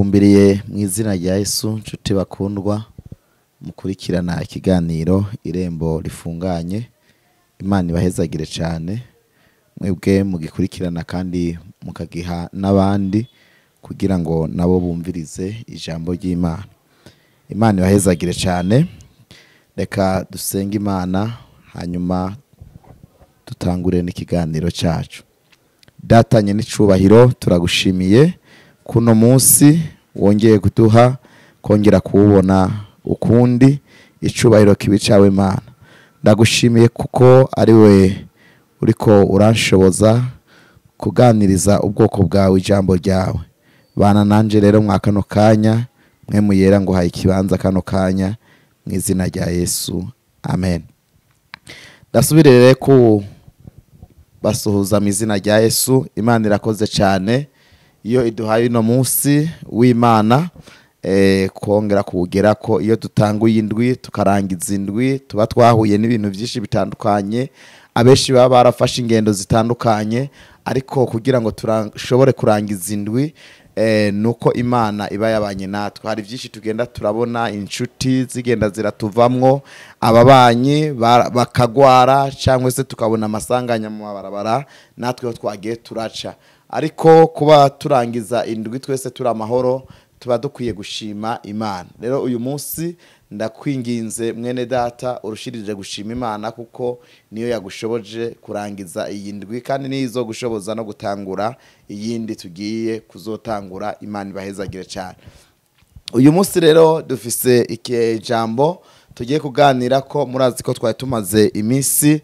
Ndabagumbiriye mu izina rya Yesu, nshuti bakundwa mukurikirana ikiganiro Irembo Rifunganye. Imana ibahezagire cyane mwebwe mugikurikirana kandi mukagiha n'abandi kugira ngo nabo bumvirize ijambo ry'Imana. Imana ibahezagire cyane. Reka dusenge Imana hanyuma dutangure n'ikiganiro cyacu. Datanye n'icubahiro, turagushimiye kuno munsi wongeye kuduha kongera kuwubona ukundi. Icubahiro kibi cawe Imana. Ndagushimiye kuko ari we uriko uranshoboza kuganiriza ubwoko bwawe ijambo ryawe. Bana nanje rero mwa kano kanya, mwe muyera ngo haye ikibanza kano kanya mu izina rya Yesu, amen. Ndasubirere ku basuhuza mu izina rya Yesu. Imana irakoze cyane iyo iduhaye uno munsi w'Imana, kongera kuwugera ko iyo dutanguye indwi tukarangiza indwi tuba twahuye n'ibintu byinshi bitandukanye. Abenshi baba barafashe ingendo zitandukanye, ariko kugira ngo turashobore kurangiza indwi, nuko Imana iba yabanye natwe. Hari byinshi tugenda turabona, inshuti zigenda ziratuvamwo, ababanyi bakagwara, cyangwa se tukabona amasanganya mu mabarabara natwe twagiye turaca. Ariko kuba turangiza indwi twese turi amahoro, tuba dukwiye gushima Imana. Rero uyu munsi ndakwinginze mwene data urushirije gushima Imana, kuko niyo yagushoboje kurangiza iyi ndwi, kandi nizo gushoboza no gutangura iyindi tugiye kuzotangura. Imana ibahezagire cyane. Uyu munsi rero dufise ikijambo tugiye kuganira ko murazi ko twari tumaze iminsi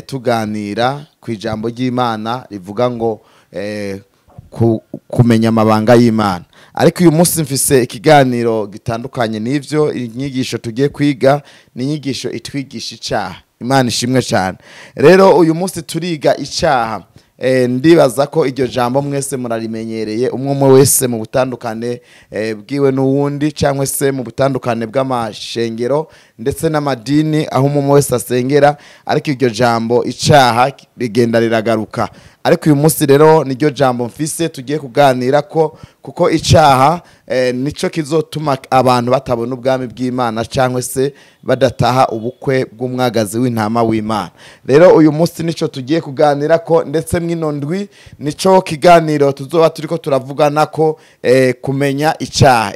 tuganira ku ijambo ry'Imana rivuga ngo kumenya amabanga y'Imana. Ariko uyu munsi mfise ikiganiro gitandukanye n'ivyo. Inyigisho tugiye kwiga ni inyigisho itwigisha icaha. Imana ishimwe cyane. Rero uyu munsi turiga icaha. Ndibaza ko iryo jambo mwese murarimenyereye, umwe umwe wese mu butandukane bwiwe n'uwundi, cyangwa se mu butandukane bw'amashengero ndetse n'amadini aho umwe wese asengera, ariko iryo jambo icaha rigenda riragaruka. Ariko uyu munsi rero niryo jambo mfise tugiye kuganira ko, kuko icaha nico kizotuma abantu batabona ubwami bw'Imana cyangwa se badataha ubukwe bw'umwagazi w'intama w'Imana. Rero uyu munsi nico tugiye kuganira ko, ndetse mwino ndwi nico kiganiro tuzoba turiko turavugana ko, kumenya icaha.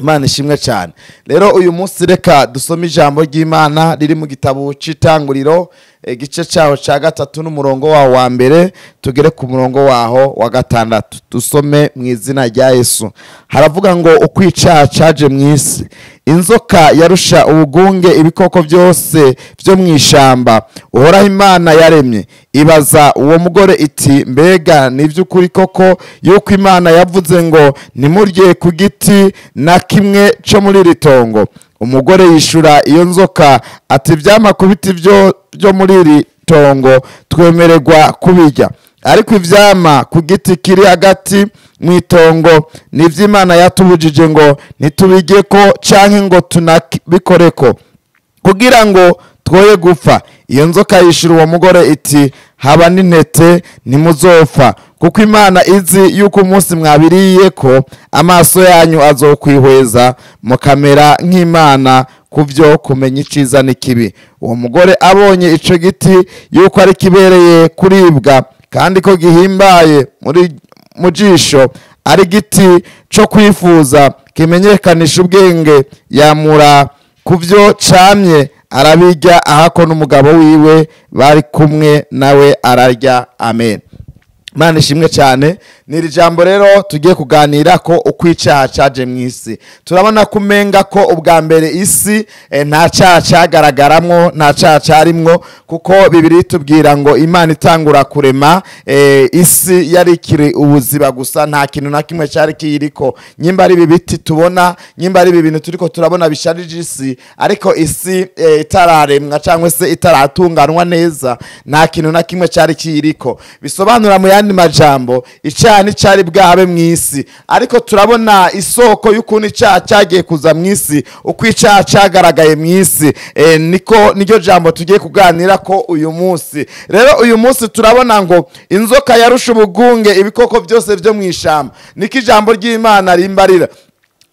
Imana ishimwe cyane. Rero uyu munsi reka dusome ijambo ry'Imana riri mu gitabo c'Itanguriro, igice cyaho ca 3 n'umurongo waho wa mbere tugere ku murongo waho wa 6. Dusome mu izina rya Yesu. Haravuga ngo ukwicaha caje mu isi, inzoka yarusha ubugunge ibikoko byose byo mu ishamba Uhoraho Imana yaremye. Ibaza uwo mugore iti, mbega ni by'ukuri koko yuko Imana yavuze ngo ntimurye ku giti na kimwe cyo muri iri tongo? Umugore yishura iyo nzoka ati, ivyama ku biti byo muri iri tongo twemererwa kubirya, ariko ivyama ku giti kiri hagati mu itongo n'ivy'Imana yatubujije ngo ntitubigeko canke ngo tunabikoreko, kugira ngo twoye gupfa. Iyo nzoka yishura uwo mugore iti, haba n'intete ntimuzopfa, kuko Imana izi yuko umunsi mwabiriyeko amaso yanyu azokwihweza mukamera nk'Imana kuvyo kumenya iciza n'ikibi. Uwo mugore abonye ico giti yuko ari kibereye kuribwa kandi ko gihimbaye muri mujisho, ari giti co kwifuza kimenyekanisha ubwenge, yamura kuvyo camye arabirya, ahako n'umugabo wiwe bari kumwe nawe ararya. Amen. Imana ishimwe cyane. Ni iri jambo rero tugiye kuganira ko ukwicaha caje mu isi. Turabona kumenga ko ubwa mbere isi nta caha cagaragaramwo, nta caha carimwo, kuko Bibiliya itubwira ngo Imana itangura kurema, isi yari ikiri ubuziba gusa, nta kintu na kimwe cari kiyiriko. Nyimba ari ibi biti tubona, nyimba ari ibi bintu turiko turabona bisharije isi, ariko isi itararemwa cyangwa se itaratunganwa neza, nta kintu na kimwe cari kiyiriko. Bisobanura mu yandi majambo, icyaha nticyari bwabe mu isi, ariko turabona isoko y'ukuntu icyaha cyagiye kuza mu isi, uko icyaha cyagaragaye mu isi. Niko niryo jambo tugiye kuganira ko uyu munsi. Rero uyu munsi turabona ngo inzoka yarusha ubugunge ibikoko byose byo mu ishyamba, niko ijambo ry'Imana rimbarira.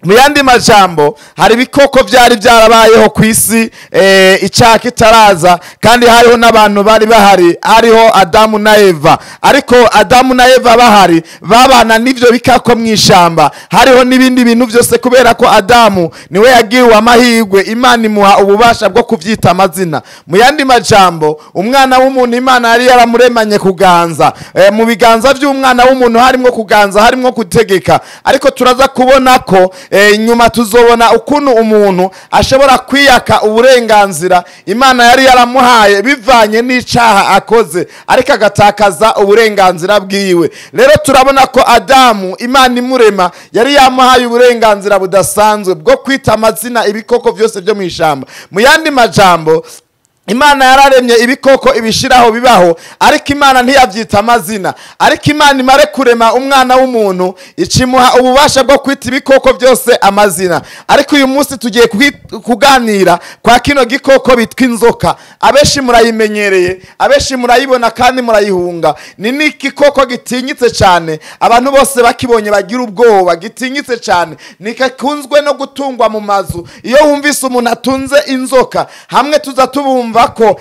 Mu yandi majambo, hari ibikoko byari byarabayeho ku isi icyaha kitaraza, kandi hariho n'abantu bari bahari, hariho Adamu na Eva. Ariko Adamu na Eva bahari babana n'ivyo bikako mu ishyamba, hariho n'ibindi bintu byose, kubera ko Adamu niwe yagiriwe amahirwe, Imana imuha ububasha bwo kuvyita amazina. Mu yandi majambo, umwana w'umuntu Imana yari yaramuremanye kuganza. Mu biganza by'umwana w'umuntu harimo kuganza, harimo gutegeka. Ariko turaza kubona ko nyuma tuzobona ukuntu umuntu ashobora kwiyaka uburenganzira Imana yari yaramuhaye bivanye n'icaha akoze, ariko agatakaza uburenganzira bwiwe. Rero turabona ko Adamu Imana imurema yari yamuhaye uburenganzira budasanzwe bwo kwita amazina ibikoko byose byo mu ishyamba. Mu yandi majambo, Imana yararemye ibikoko ibishiraho bibaho, ariko Imana ntiyavyita amazina. Ariko Imana imare kurema umwana w'umuntu ikimuha ububasha bwo kwita ibikoko byose amazina. Ariko uyu munsi tugiye kuganira kwa kino gikoko bitwa inzoka. Abeshi murayimenyereye, abeshi murayibona kandi murayihunga. Ni n'igikoko gitinyitse cyane, abantu bose bakibonye bagira ubwoba, gitinyitse cyane, nikakunzwe no gutungwa mu mazu. Iyo wumvise umuntu atunze inzoka, hamwe tuza tubumva ko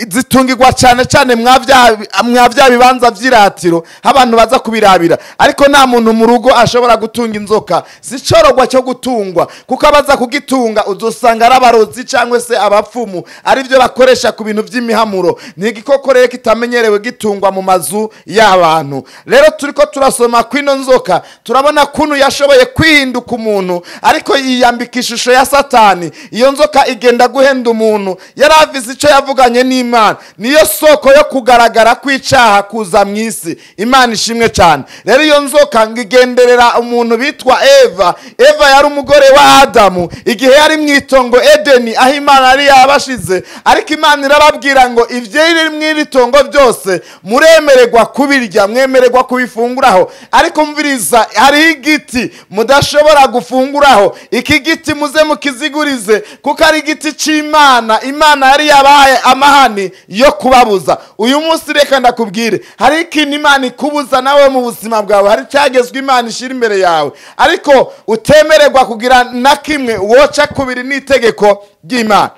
zitungirwa cyane cyane mwa bya bibanza vy'iratiro, abantu baza kubirabira, ariko nta muntu mu rugo ashobora gutunga inzoka. Si corogwa cyo gutungwa, kuko abaza kugitunga uzosanga ari abarozi cyangwa se abapfumu, arivyo bakoresha ku bintu vy'imihamuro. Ni igikoko rero kitamenyerewe gitungwa mu mazu y'abantu. Rero turiko turasoma kwino nzoka, turabona kuntu yashoboye kwihinduka umuntu, ariko yiyambika ishusho ya Satani. Iyo nzoka igenda guhenda umuntu, yaravize icyo yavuganye n'Imana. Niyo soko yo kugaragara kw'icaha kuza mu isi. Imana ishimwe cyane. Rero iyo nzoka ngo igenderera umuntu bitwa Eva. Eva yari umugore wa Adamu igihe yari mu itongo Edeni, aho Imana yari yabashize. Ariko Imana irababwira ngo ivyo mu iri tongo byose muremererwa kubirya, mwemererwa kubifunguraho, ariko mviriza, hariho igiti mudashobora gufunguraho. Iki giti muze mukizigurize, kuko ari igiti c'Imana. Imana yari yabahaye amahani yo kubabuza. Uyu munsi reka ndakubwire, hari ikintu Imana ikubuza nawe mu buzima bwawe, hari cyagezwe Imana ishira imbere yawe, ariko utemererwa kugira na kimwe woca kubiri n'itegeko ry'Imana.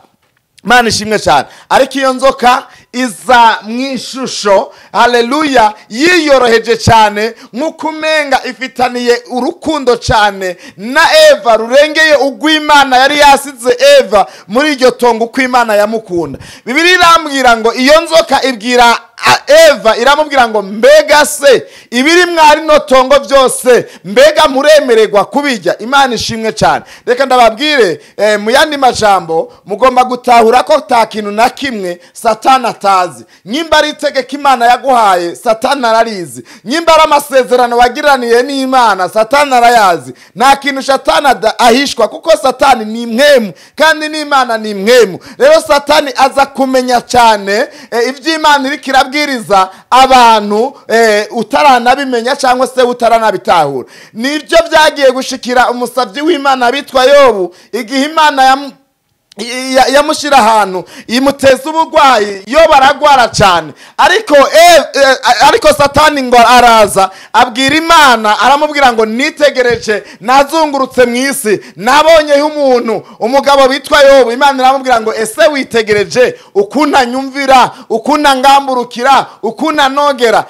Imana ishimwe cyane. Ariko iyo nzoka iza mu ishusho, haleluya, yiyoroheje cyane, nk'uko umenga ifitaniye urukundo cyane na Eva rurengeye ugw'Imana yari yasize Eva muri iryo tongo, uko Imana yamukunda. Bibiliya irambwira ngo iyo nzoka ibwira Eva, iramubwira ngo mbega se ibiri mwari no tongo byose, mbega muremererwa kubijya? Imana ishimwe cyane. Reka ndababwire, mu yandi majambo, mugomba gutahura ko ta kintu na kimwe Satani atazi. Nyimba ari itegeko Imana yaguhaye, Satani ararizi. Nyimba ari amasezerano wagiraniye n'Imana, Satani arayazi. Nta kintu Satani ahishwa, kuko Satani ni impwemu kandi n'Imana ni impwemu. Rero Satani aza kumenya cyane iby'Imana iriko irabwiriza abantu utaranabimenya cyangwa se utaranabitahura. Nibyo byagiye gushikira umusabyi w'Imana bitwa Yobu, igihe Imana yamushyira ahantu imuteza uburwayi. Yo baragwara cyane, ariko Satani ngo araza abwira Imana, aramubwira ngo nitegereje, nazungurutse mu isi, nabonyeho umuntu, umugabo bitwa Yobu. Imana iramubwira ngo ese witegereje ukuntu anyumvira, ukuntu angamburukira, ukuntu anogera?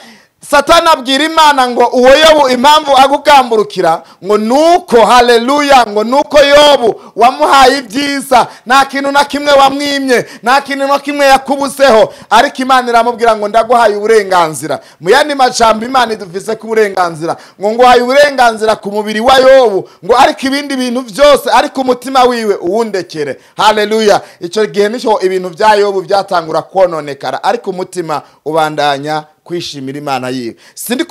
Satani abwira Imana ngo uwo Yobu impamvu agukamburukira ngo nuko, haleluya, ngo nuko Yobu wamuhaye ibyiza, nta kintu na kimwe wamwimye, nta kintu na kimwe yakubuzeho. Ariko Imana iramubwira ngo ndaguhaye uburenganzira. Mu yandi majambo, Imana idufise ku burenganzira, ngo nguhaye uburenganzira ku mubiri wa Yobu, ngo ariko ibindi bintu byose, ariko umutima wiwe uwundekere. Haleluya. Icyo gihe nicyo ibintu bya Yobu byatangura kononekara, ariko umutima ubandanya. kwishimira Imana yiwe. Sindi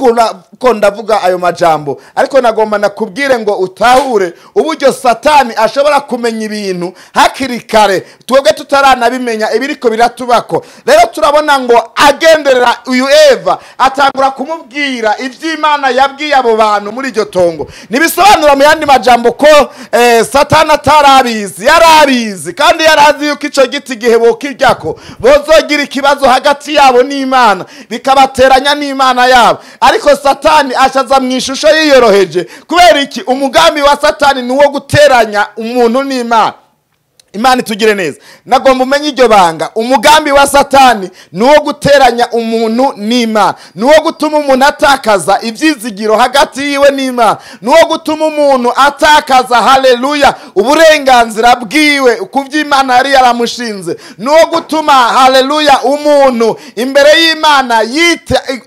ko ndavuga ayo majambo, ariko nagomba nakubwire ngo utahure uburyo Satani ashobora kumenya ibintu hakiri kare twebwe tutaranabimenya ibiriko biratubako. Rero turabona ngo agenderera uyu Eva atangura kumubwira ivy'Imana yabwiye abo bantu muri iryo tongo. Nibisobanura mu yandi majambo ko Satani atarabizi, yarabizi kandi yarazi yuko ico giti gihe bokiryako bozogira ikibazo hagati yabo n'Imana, bikabateranya n'Imana yabo. Ariko Satani ashaza mu ishusho yiyoroheje. Kubera iki? Umugambi wa Satani ni uwo guteranya umuntu n'Imana. Imana itugire neza. Nagomba umenye iryo banga. Umugambi wa Satani ni uwo guteranya umuntu n'Imana, ni uwo gutuma umuntu atakaza ivyizigiro hagati yiwe n'Imana, ni uwo gutuma umuntu atakaza, haleluya, uburenganzira bwiwe ku vy'Imana yari yaramushinze, ni uwo gutuma, haleluya, umuntu imbere y'Imana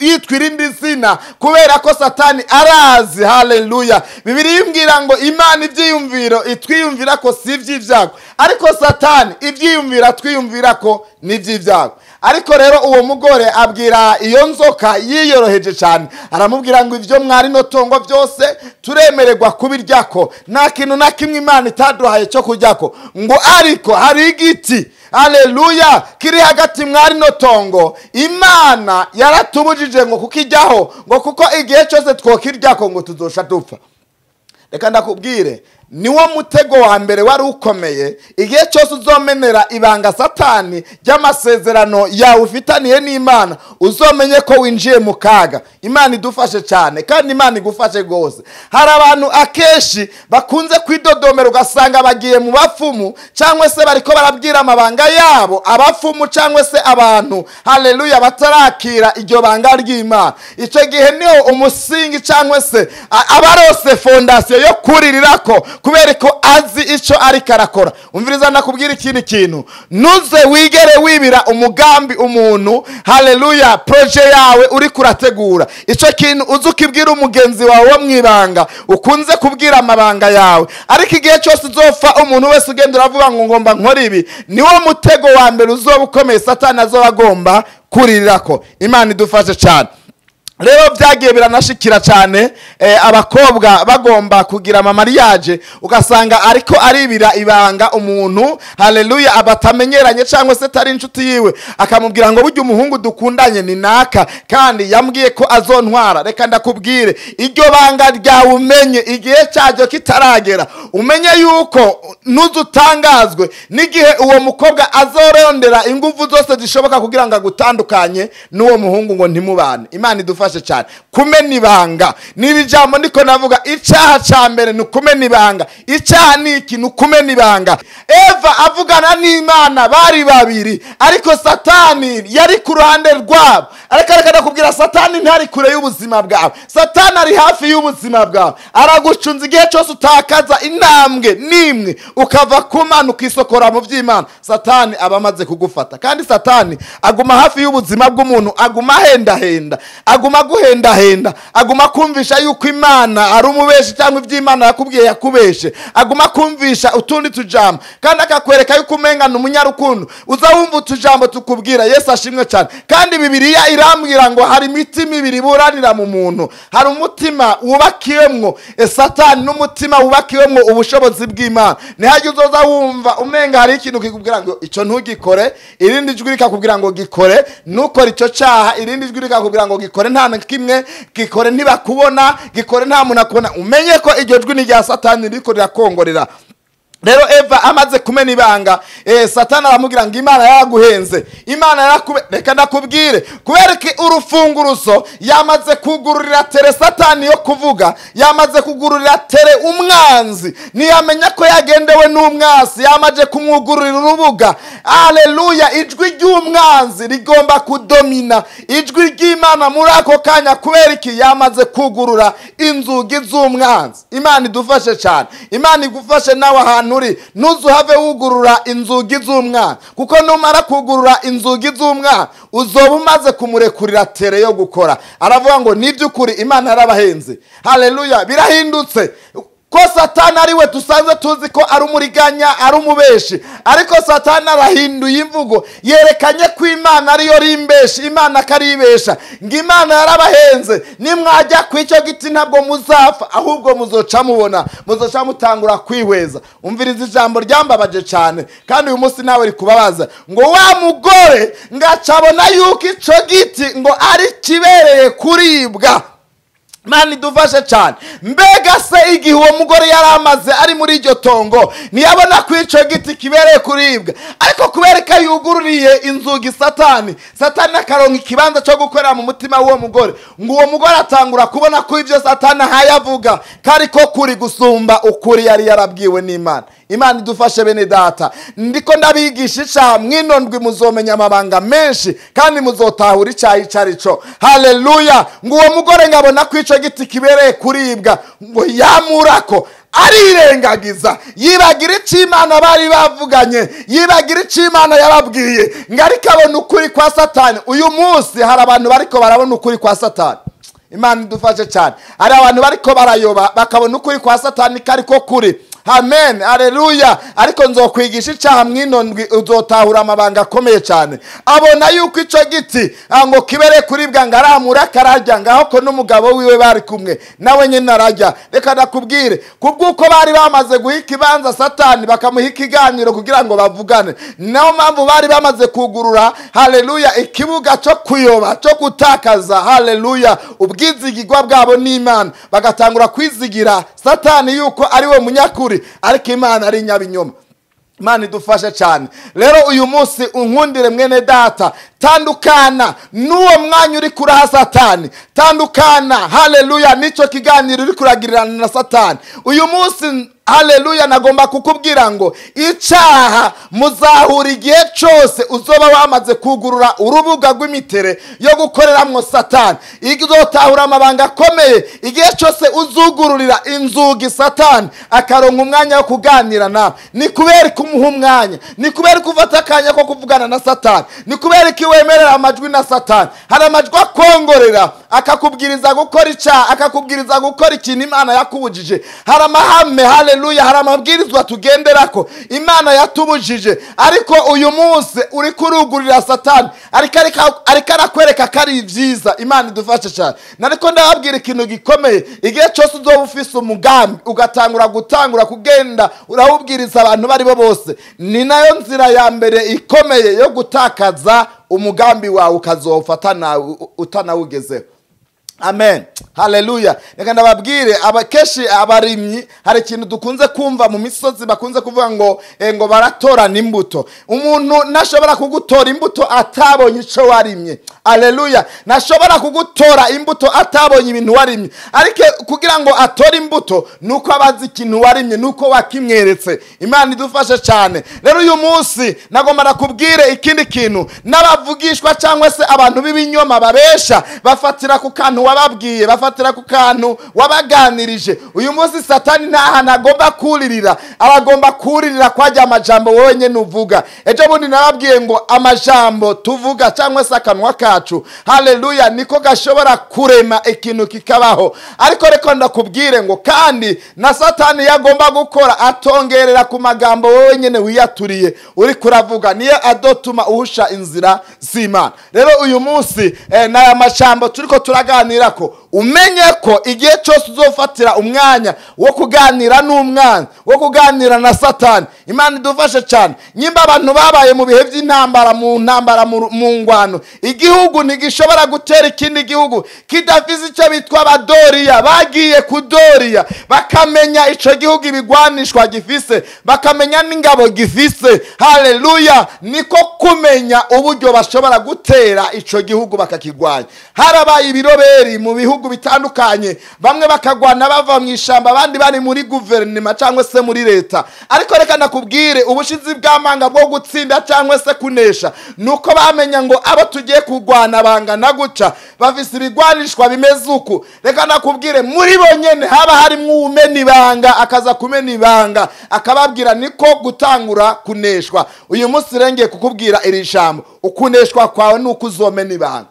yitwa irindi zina, kubera ko Satani arazi. Haleluya. Bibiliya imbwira ngo Imana ivyiyumviro itwiyumvira ko si ivy'ivyago, ariko Satani ivyiyumvira twiyumvira ko nivy'ivyago. Ariko rero uwo mugore abwira iyo nzoka yiyoroheje cyane, aramubwira ngo ivyo mwari no tongo byose turemererwa kubiryako, nta kintu na kimwe Imana itaduhaye cyo kuryako, ngo ariko hari igiti, haleluya, kiri hagati mwari no tongo Imana yaratubujije ngo kukijyaho, ngo kuko igihe cyose twokiryako ngo tuzosha dupfa. Reka ndakubwire, niwo mutego wa mbere wari ukomeye. Igihe cyose uzomenera ibanga Satani ry'amasezerano yawe ufitaniye n'Imana, uzomenye ko winjiye mu kaga. Imana idufashe cyane kandi Imana igufashe gose. Hari abantu akeshi bakunze kwidodomera, ugasanga bagiye mu bafumu cyangwa se bariko barabwira amabanga yabo abafumu cyangwa se abantu, haleluya, batarakira iryo banga ry'Imana. Icyo gihe niho umusingi cyangwa se abarose fondation yo kuririrako, kubera ko azi ico ariko arakora. Umviriza nakubwira ikindi kintu, nuze wigere wibira umugambi umuntu, haleluya, projet yawe uri kurategura. Ico kintu uzukibwira umugenzi wawe wo mwibanga ukunze kubwira amabanga yawe, ariko igihe cyose uzopfa umuntu wese ugenda uravuga ngo ngomba nkora ibi, niwo mutego wa mbere uzoba ukomeye Satani azoba agomba kuririrako. Imana idufashe cyane. Rero byagiye biranashikira cyane abakobwa bagomba kugira ama mariage, ugasanga ariko aribira ibanga umuntu, haleluya, abatamenyeranye cyangwa se tari inshuti yiwe, akamubwira ngo burya umuhungu dukundanye ni naka kandi yambwiye ko azontwara. Reka ndakubwire, iryo banga ryawe umenye igihe cyaryo kitaragera, umenye yuko ntuzutangazwe n'igihe uwo mukobwa azorondera ingufu zose zishoboka kugira ngo agutandukanye n'uwo muhungu ngo ntimubane. Imana idufashe cyane. Kumena ibanga ni ijambo ndiko navuga. Icyaha ca mbere ni kumena ibanga. Icyaha ni iki? Ni kumena ibanga. Eva avugana n'Imana bari babiri, ariko Satani yari ku ruhande rwabo. Ariko reka ndakubwira, Satani ntari kure y'ubuzima bwawe, Satani ari hafi y'ubuzima bwawe. Aragucunza igihe cyose utakaza intambwe nimwe ukava ku Mana ukisokora mu by'Imana, Satani aba amaze kugufata. Kandi Satani aguma hafi y'ubuzima bw'umuntu, aguma ahendahenda, aguma guhendahenda, aguma kumvisha yuko Imana ari umubeshi cyangwa iby'Imana yakubwiye yakubeshe, aguma kumvisha utundi tujambo kandi akakwereka yuko umenga ni umunyarukundo. Uza wumva utujambo tukubwira. Yesu ashimwe cyane. Kandi Bibiliya irambwira ngo hari imitima ibiri iburanira mu muntu. Hari umutima wubakiwemwo Satani n'umutima wubakiwemwo ubushobozi bw'Imana. Ntihagire uzoza wumva umenga hari ikintu kikubwira ngo icyo ntugikore, irindi jwi rikakubwira ngo gikore, nukora icyo cyaha, irindi jwi rikakubwira ngo gikore nta na kimwe, gikore ntibakubona, gikore nta muntu akubona. Umenye ko iryo jwi ni rya Satani ririko rirakongorera. Rero Eva amaze kumena ibanga, Satani aramubwira ngo Imana yaraguhenze, Imana yarakube. Reka ndakubwire, kubera ko urufunguruzo yamaze kugururira tere Satani yo kuvuga, yamaze kugururira tere umwanzi, ntiyamenya ko yagendewe n'umwanzi, yamaze kumwugururira urubuga. Haleluya, ijwi ry'umwanzi rigomba kudomina ijwi ry'Imana muri ako kanya. Kubera iki? Yamaze kugurura inzugi z'umwanzi. Imana idufashe cyane, Imana igufashe nawe ahantu uri, ntuzuhave wugurura inzugi z'umwana, kuko numara kugurura inzugi z'umwana uzoba umaze kumurekurira tere yo gukora. Aravuga ngo niby'ukuri Imana yarabahenze. Haleluya, birahindutse. Ko Satani ari we dusanzwe tuzi ko ari umuriganya, ari umubeshi, ariko Satani arahinduye imvugo, yerekanye ko Imana ariyo rimbeshi, Imana akaribesha, ngo Imana yarabahenze, nimwajya ku icyo giti ntabwo muzapfa, ahubwo muzoca mubona, muzoca mutangura kwihweza. Umviriza ijambo ryambabaje cyane, kandi uyu munsi nawe rikubabaza, ngo wa mugore ngacabona yuko ico giti ngo ari kibereye kuribwa. Imana idufashe cyane. Mbega se igihe uwo mugore yari amaze ari muri iryo tongo, ntiyabona ko ico giti kibereye kuribwa, ariko kubereka yugururiye inzugi Satani, Satani akaronka ikibanza cyo gukorera mu mutima w'uwo mugore, ngo uwo mugore atangura kubona ko ivyo Satani ahayavuga kariko kuri gusumba ukuri yari yarabwiwe n'Imana. Imana idufashe bene data. Ndiko ndabigisha icaha, mwino ndwi muzomenya amabanga menshi kandi muzotahura icaha ico arico. Haleluya. Ngo uwo mugore ngabona ko ico giti kibereye kuribwa, ngo yamurako arirengagiza, yibagira icyo Imana bari bavuganye, yibagira icyo Imana yababwiye, ngo ariko abona ukuri kwa Satani. Uyu munsi hari abantu bariko barabona ukuri kwa Satani. Imana idufashe cyane. Hari abantu bariko barayoba bakabona ukuri kwa Satani kariko kuri. Amen, haleluya. Ariko nzokwigisha icaha mwino ndwi, uzotahura amabanga akomeye cyane. Abona yuko ico giti ngo kibere kuribwa, ngo aramura kararya, ngaho ko n'umugabo wiwe bari kumwe nawe nyine ararya. Reka ndakubwire, kubw'uko bari bamaze guha ikibanza Satani, bakamuha ikiganiro kugira ngo bavugane, nayo mpamvu bari bamaze kugurura, haleluya, ikibuga cyo kuyoba, cyo gutakaza, haleluya, ubwizigirwa bwabo n'Imana, bagatangura kwizigira Satani yuko ari we munyakuri, ariko Imana ari nyabinyoma. Imana idufashe cyane. Rero uyu munsi unkundire mwene data, tandukana n'uwo mwanya uri kuraha Satani, tandukana, haleluya, n'icyo kiganiro uri kuragirirana na Satani. Uyu munsi, haleluya, nagomba kukubwira ngo icaha muzahura igihe cyose uzoba wamaze kugurura urubuga rw'imitere yo gukoreramwo Satani. Izotahura amabanga akomeye igihe cyose uzugururira inzugi Satani akaronka umwanya wo kuganira nawe. Ni kubera ko umuha umwanya, ni kubera ko ufata akanya ko kuvugana na Satani, ni kubera ko wemerera amajwi na Satani. Hari amajwi akongorera akakubwiriza gukora icaha, akakubwiriza gukora ikintu Imana yakubujije. Hari amahame, haleluya, hari amabwirizwa tugenderako Imana yatubujije, ariko uyu munsi uri kurugurira Satani, ariko arakwereka ko ari vyiza. Imana idufashe cyane. Nariko ndababwira ikintu gikomeye, igihe cyose uzoba ufise umugambi ugatangura gutangura kugenda urawubwiriza abantu bari bo bose, ni nayo nzira ya mbere ikomeye yo gutakaza umugambi wawe, ukazofata utanawugezeho. Amen, haleluya. Reka ndababwire, abakeshi abarimyi hari ikintu dukunze kumva mu misozi, bakunze kuvuga ngo ngo baratorana imbuto. Umuntu ntashobora kugutora imbuto atabonye ico warimye. Haleluya. Ntashobora kugutora imbuto atabonye ibintu warimye, ariko kugira ngo atore imbuto nuko abazi ikintu warimye, nuko wakimweretse. Imana idufashe cyane. Rero uyu munsi nagomba nakubwire ikindi kintu, n'abavugishwa cyangwa se abantu b'ibinyoma babesha bafatira ku kantu wababwiye, bafatira ku kantu wabaganirije. Uyu munsi Satani nta hantu agomba kuririra, aragomba kuririra kwajya amajambo wowe nyene uvuga. Ejo bundi narabwiye ngo amajambo tuvuga cyangwa se akanwa kacu, haleluya, niko gashobora kurema ikintu kikabaho. Ariko reka ndakubwire ngo kandi na Satani yagomba gukora atongerera ku magambo wowe nyene wiyaturiye uri kuravuga, niyo adotuma uhusha inzira z'Imana. Rero uyu munsi n'aya majambo turiko turaganira ko umenye ko igihe cyose uzofatira umwanya wo kuganira n'umwana, wo kuganira na Satani. Imana idufashe cyane. Nyimba abantu babaye mu bihe by'intambara, mu ntambara, mu ngwano, igihugu ntigishobora gutera ikindi gihugu kidafise icyo bitwa abadoriya. Bagiye kudoriya bakamenya ico gihugu ibigwanishwa gifise, bakamenya n'ingabo gifise. Haleluya. Niko kumenya uburyo bashobora gutera ico gihugu bakakigwanya. Harabaye ibiroberi mu bihugu bitandukanye, bamwe bakagwana bava mu ishamba, abandi bari muri guverinoma cyangwa se muri leta. Ariko reka ndakubwire, ubushizi bw'amanga bwo gutsinda cyangwa se kunesha nuko bamenya ngo abo tugiye kugwana bangana guca, bafise ibigwanishwa bimeze uku. Reka ndakubwire, muri bo nyene haba harimo umena ibanga, akaza kumena ibanga akababwira, niko gutangura kuneshwa. Uyu munsi rengeye kukubwira iri jambo, ukuneshwa kwawe nuko uzomena ibanga.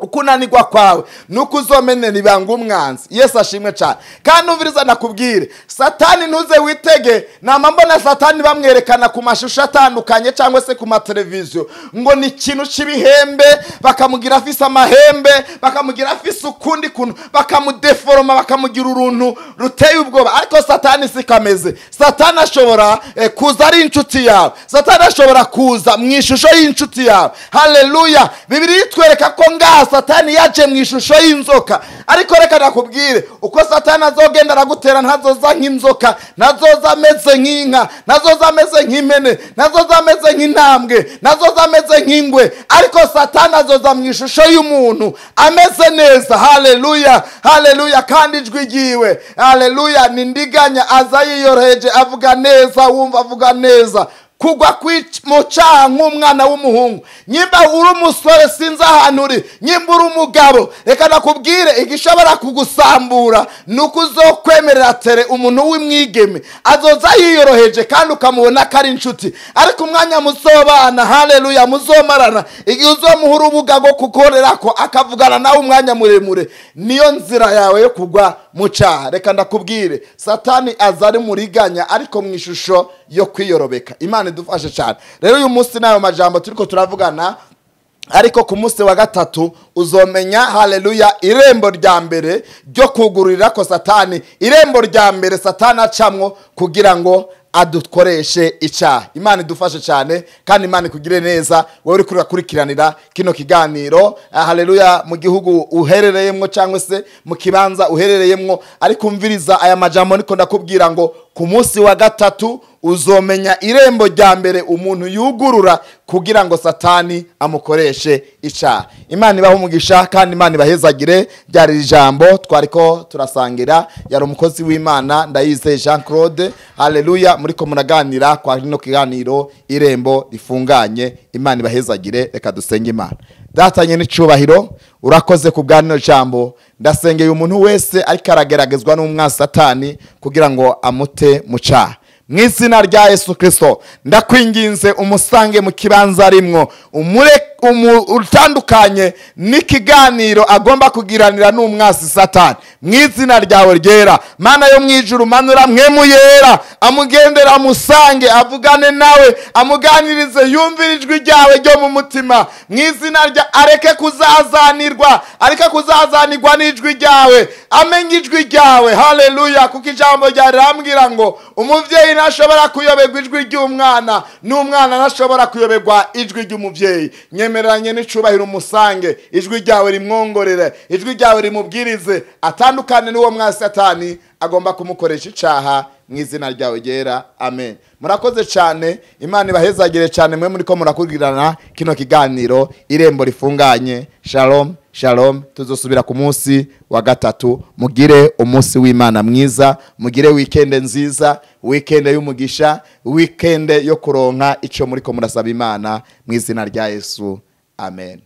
Ukunanirwa kwawe nuko uzomenera ibanga umwanzi. Yesu ashimwe cyane. Kandi umviriza nakubwire, Satani ntuze witege. Nama mbona Satani bamwerekana ku mashusho atandukanye cyangwa se ku mateleviziyo ngo ni ikintu c'ibihembe, bakamugira afise amahembe, bakamugira afise ukundi kuntu, bakamudeforoma, bakamugira uruntu ruteye ubwoba. Ariko Satani sikameze. Satani ashobora kuza ari inshuti yawe. Satani ashobora kuza mu ishusho y'inshuti yawe. Haleluya. Bibiliya itwereka ko ngaha Satani yaje mu ishusho y'inzoka. Ariko reka nakubwire, uko Satani azogenda aragutera, ntazoza nk'inzoka, ntazoza ameze nk'inka, ntazoza ameze nk'impene, ntazoza ameze nk'intambwe, ntazoza ameze nk'ingwe. Ariko Satani azoza mu ishusho y'umuntu ameze neza. Haleluya, haleluya. Kandi ijwi ryiwe, haleluya, ni ndiganya, aza yiyoroheje, avuga neza, wumva avuga neza. Kugwa mu cyaha nk'umwana w'umuhungu. Nyimba uri umusore sinzi ahantu uri, nyimba uri umugabo, reka nakubwire igishobora kugusambura nuko uzokwemerera tere umuntu w'umwigeme azoza yiyoroheje kandi ukamubona ko ari inshuti. Ariko umwanya muzobana, haleluya, muzomarana, igihe uzomuha urubuga rwo gukorera ko akavugana nawe umwanya muremure, niyo nzira yawe yo kugwa mu cyaha. Reka ndakubwire, Satani aza ari muriganya ariko mu ishusho yo kwiyorobeka. Imana idufashe cyane. Rero uyu munsi nayo majambo turiko turavugana, ariko ku munsi wa gatatu uzomenya, haleluya, irembo rya mbere ryo kugururira ko Satani, irembo rya mbere Satani acamwo kugira ngo adukoreshe icyaha. Imana idufashe cyane kandi Imana ikugire neza wowe uri kurakurikiranira kino kiganiro, haleluya, mu gihugu uherereyemwo cyangwa se mu kibanza uherereyemwo. Ariko umviriza aya majambo niko ndakubwira ngo ku munsi wa gatatu uzomenya irembo rya mbere umuntu yugurura kugira ngo Satani amukoreshe icyaha. Imana ibahe umugisha kandi Imana ibahezagire. Ryari ijambo twariko turasangira, yari umukozi w'Imana Ndayizeye Jean Claude. Haleluya, muriko muraganira kwa rino kiganiro irembo rifunganye. Imana ibahezagire. Reka dusenge Imana. Datanye n'icubahiro, urakoze ku bwa rino jambo. Ndasengeye umuntu wese ariko arageragezwa n'umwansi Satani kugira ngo amute mu cyaha. Mu izina rya Yesu Kristo ndakwinginze umusange mu kibanza arimwo, utandukanye n'ikiganiro agomba kugiranira n'umwasi Satani. Mu izina ryawe ryera, Mana yo mwijuru, manura mwemu yera amugendera, amusange, avugane nawe, amuganirize, yumvire ijwi ryawe ryo mu mutima. Mu izina rya, areke kuzazanirwa, areke kuzazanirwa n'ijwi ryawe, amenye ijwi ryawe. Haleluya. Kuko ijambo ryawe rirambwira ngo umuvyeyi ntashobora kuyoberwa ijwi ry'umwana, n'umwana ntashobora kuyoberwa ijwi ry'umuvyeyi. Nyemeranye n'icubahiro umusange, ijwi ryawe rimwongorere, ijwi ryawe rimubwirize, atandukane n'uwo mwa Satani agomba kumukoresha icaha. Mu izina ryawe ryera, amen. Murakoze cyane, Imana ibahezagire cyane mwe muriko murakurikirana kino kiganiro irembo rifunganye. Shalom, shalom. Tuzosubira ku munsi wa gatatu. Mugire umunsi w'Imana mwiza, mugire weekend nziza, weekend y'umugisha, weekend yo kuronka ico muriko murasaba Imana. Mu izina rya Yesu, amen.